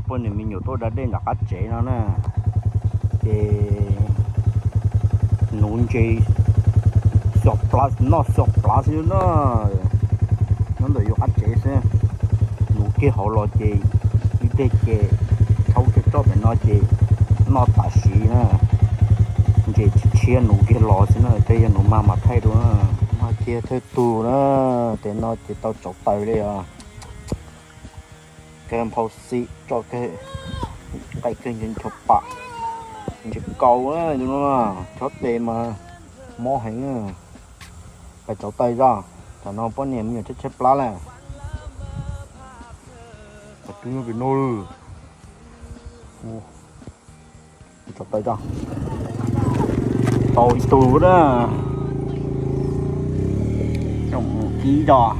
Poj niam me nyuam tuaj da dej nram qab tsev no na, ces nuv ntses xyos plav noj xyos plav xwb na. Nyob ntawm yus qab tsev xwb, nuv kiag hauv los ces ib pliag ces thaub kiag tso pem no ces noj tam sim na. Ntses tshiab tshiab nuv kiag los xwb na, tej yog nuv mag mas thaij dua na. Mag kiag thawj tug na, tes no ces tau tsauv taws li os. Kawg nphau xim tso kawg, nqaij kawg ncho pam, ntses kaus, chob tes mas mob heev. Pais tsauv taws zog, tam no poj niam me nyuam tshaib tshaib plab lawm. Pais tub nyob pem no lawm. Tsauv taws zog, tau ib tug na. Ib zog,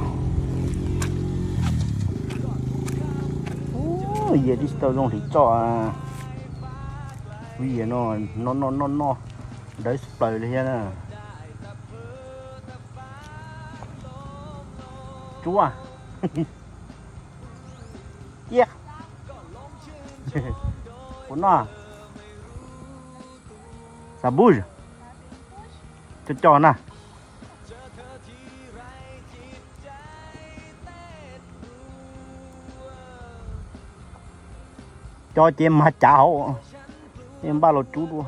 yias tsis tau zoo hliv tso. Vim no noj noj noj noj dawb plaws li thiab na. Tsuab, ciaj, puas noj? Xav bus, coj coj na. Cov ces mag cav hauv, npaj los rub dua.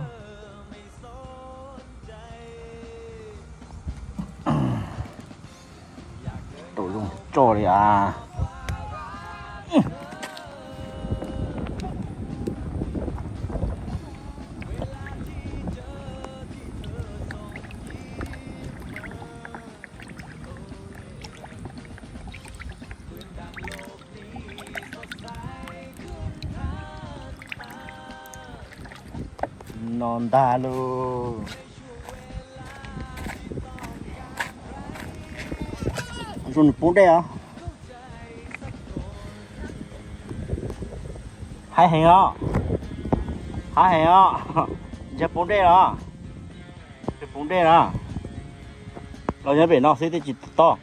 Tau zoo tso li as. No ntag lauj. Zoo nws poob dej os. Haib heev os. Haib heev os. Ntsia poob dej los. Poob dej na. Los nyob pem no xwb twb tsis toj.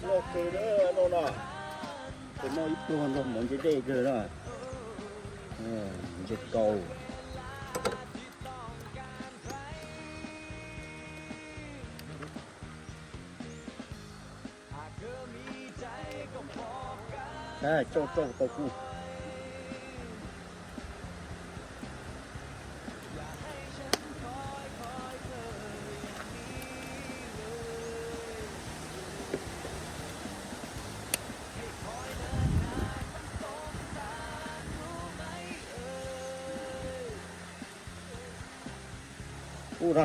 Loj kawg no no, tes no ib pluag nrog mov ntse dej kawg na. Ntse kaus. Coj coj tau kuj. Ub,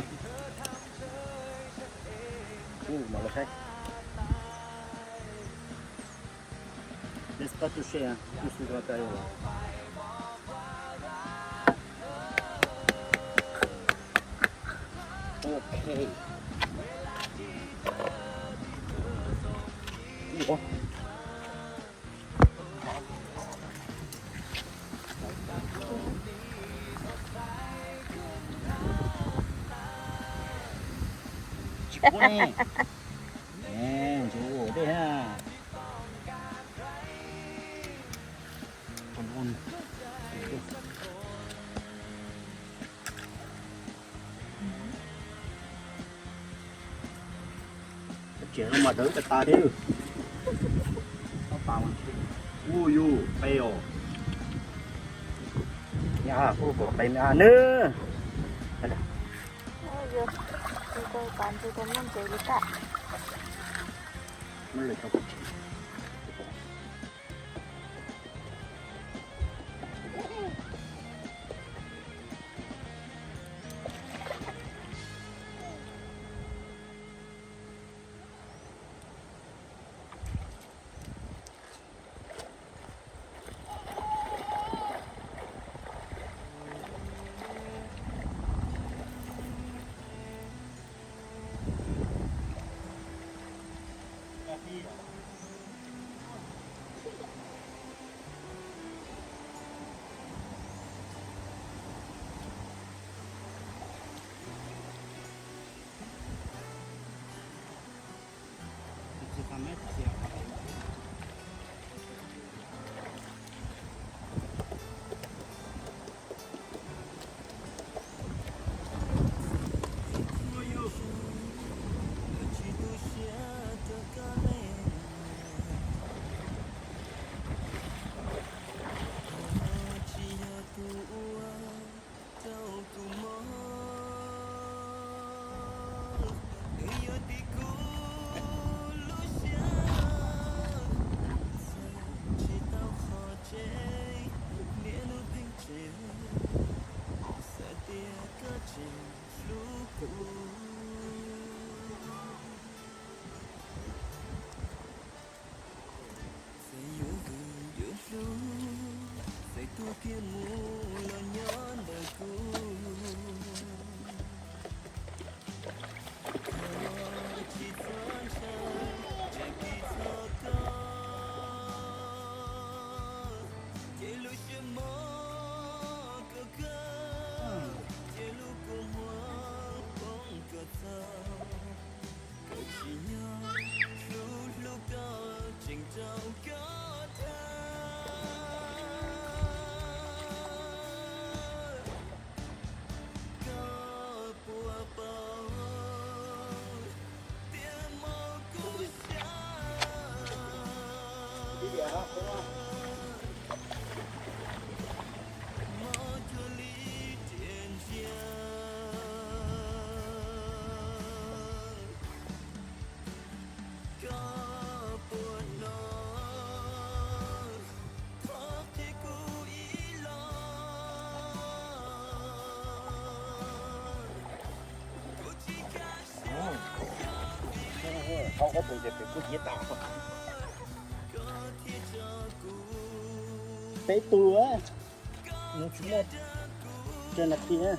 ub, mam los saib. Despacito, che, tu su ka ka yo. Ok. Ub, tsis pub ne. Ntsuv dej ha. Tsev no mas dawb tas tas thiab. Ub yus qe os. Kuv kom qe me a nab. Peb tus, nws tsis muaj, rau nas this na.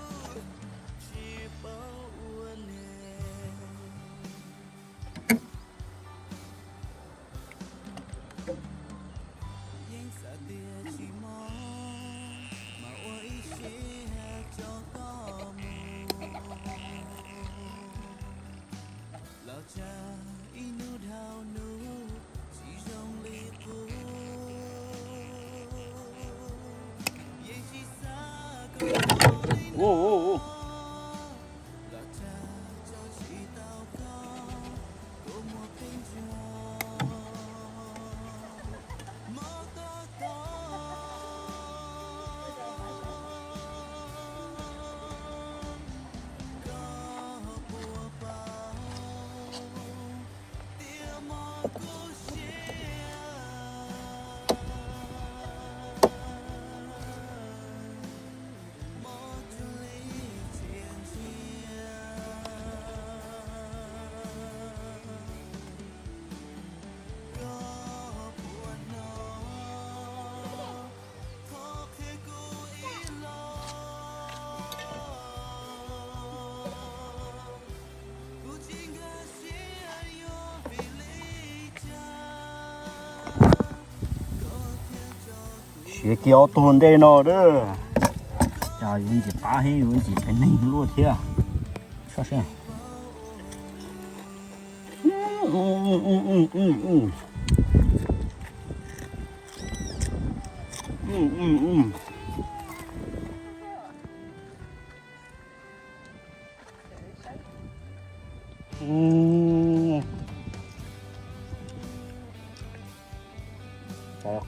Siav kiag ob tug ntej no a. Cas yuav ntxim qab thiab yuav ntxim pem neeg luaj thiab.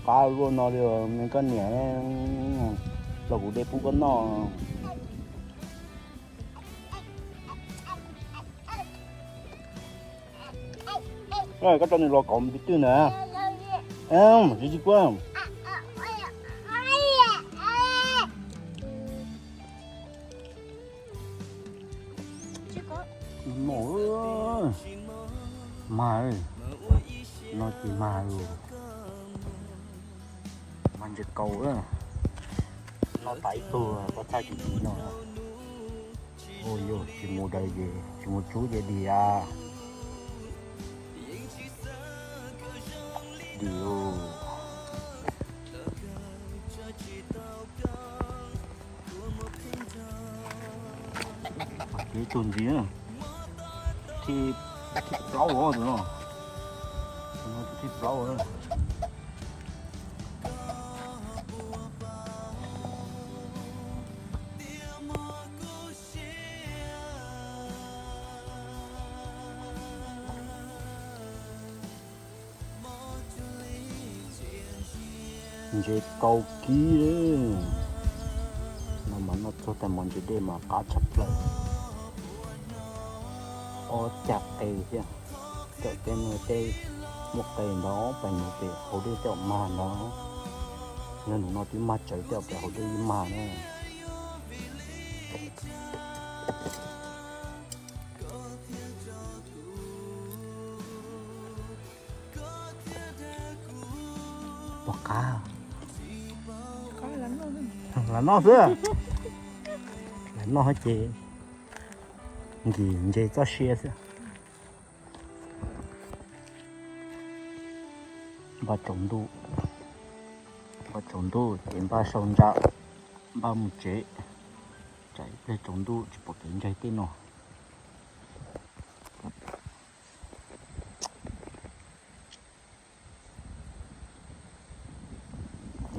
Qab luaj no li, koj niam, los kuv de pub koj noj. Koj tso nws los kom tiv twj na. Tsis tsis puab. Mag, no ces mag, mag ntses kaus. Noj tas ib tug pob txha cim cim no. Ua yog tsis mus daws ces tsis mus tsub ces dim a. Dim. Ib tug ntxiv, thib plaub os, tus no, tus no thib plaub. Ntses kaus kib li. No mas noj txog tais mov ntses dej mas qab tshaj plaws. Ob cag qe thiab. Tej no tej muaj qe ntawd pem nuv pem hauv dej tej mag ntawd. Yog nws no twb mag tsawv tej pem hauv dej yeej mag na. Pom qab. Lam noj xwb. Lam noj ces nkim ntses txoj sia xwb. Npaj tsaus ntuj, npaj tsaus ntuj ces npaj sau ntsa, npaj mus tsev. Tsam ib pliag tsaus ntuj tsis pom kev ntsaig tej no.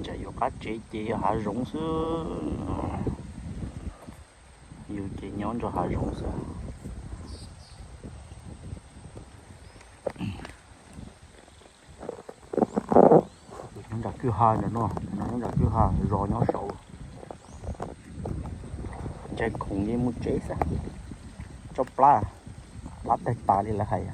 Ntawm yus qab tsev ces yog hav zoov xwb. Yus ces nyob nrog hav zoov xwb. Nyob nram kwj ha ntawm no, nyob nram kwj ha, zos nyob saud. Ntshai khoom li mus tsev xwb. Tso plab, plab tawg tas li lawv hais.